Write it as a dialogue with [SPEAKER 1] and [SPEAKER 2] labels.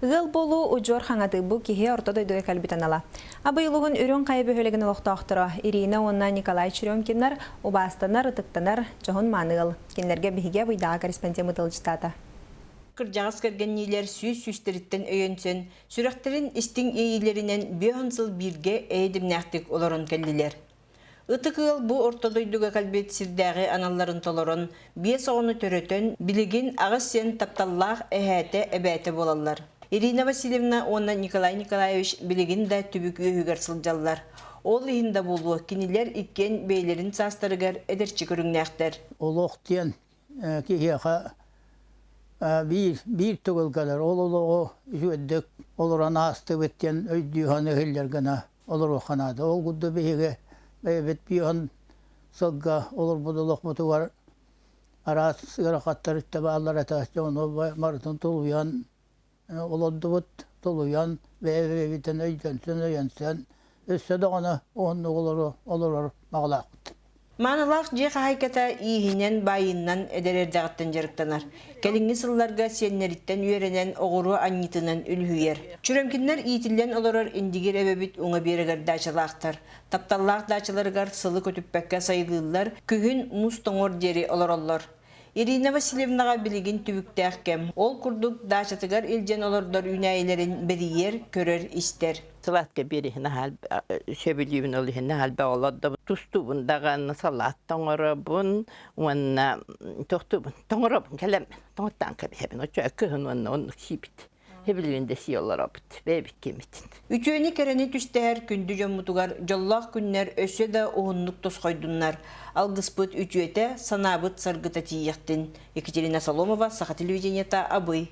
[SPEAKER 1] Ыал буолуу, удьуор хаҥатыы бу киһи орто дойдуга кэлбит анала. Абый улууһун Үрүҥ Хайа бөһүөлэгин олохтоохторо Ирина уонна Николай Черемкиннар убаастанар, ытыктанар дьоһун-мааны ыал. Кинилэргэ биһиги Абыйдааҕы корреспондент тылдьытаата.
[SPEAKER 2] Кырдьаҕас кэргэнниилэр сүүс сүүстэриттэн өйөнсөн, сүрэхтэрин истиҥ иэйиилэринэн биэһон сыл бииргэ эйэ-дэмнээхтик олорон кэллилэр. Ытык ыал бу орто дойдуга кэлбит сирдээҕи аналларын толорон, биэс оҕону төрөтөн, билигин аҕыс сиэн тапталлаах эһээтэ, эбээтэ буолаллар. Ирина Васильевна уонна Николай Николаевич билигин да түбүк үөһүгэр сылдьаллар. Ол иһин да буолуо, кинилэр иккиэн бэйэлэрин саастарыгар эдэрчи көрүҥнээхтэр.
[SPEAKER 3] Олох диэн киһиэхэ биир биир төгүл кэлэр. Ол олоҕу үчүгэйдик олорон аастыбыт диэн өйдүү саныы иһиллэр гына олоруохха наада. Ол курдук биһиги бэйэбит биэһэн сылга олорбут олохпутугар араас ыарахаттар үттэ бааллар этэ. Дьону барытын тулуйан олордубут, тулуйан, бэйэ-бэйэбитин өйдөнсөн, өйөнсөн, өссө даҕаны уһуннук олору олорор баҕалаахпыт.
[SPEAKER 2] Маанылаах дьиэ хаһаайката ииһинэн, баайыынан эдэр эрдэҕиттэн дьарыктанар. Кэлиҥҥи сылларга сиэннэриттэн үөрэнэн оҕуруо анньыытынан үлүһүйэр. Чүрөмкиннэр иитиллэн олорор Индигир эбэбит уҥа биэрэгэр даачалаахтар. Тапталлаах даачаларыгар сылы көтүппэккэ сайылыыллар, күһүн муус тоҥор диэри олороллор. Ирина Васильевнаҕа билигин түбүктээх кэм. Ол курдук даачатыгар илдьэн олордор үүнээйилэрин бэрийэр, көрөр-истэр.
[SPEAKER 4] Салатка биэриһин аһаал сөбүлүүбүн ол иһин аһаал олордобун тустуубун даҕаны салаат тоҥоробун уонна тохтуубун тоҥоробун кэлэммин тоҥоттоон кэбиһэбин оччо кыһын уонна оннук сиибит Хэбилигин да сии олоробут бэйэбит киммитин.
[SPEAKER 2] Үтүөнү кэрэни түстэһэр күндү дьоммутугар дьоллоох күннэр өссө да уһуннук тосхойдуннар. Алгыспыт үтүөтэ, санаабыт саргыта тиийиэхтин. Екатерина Соломова, Саха телевидениета, Абый.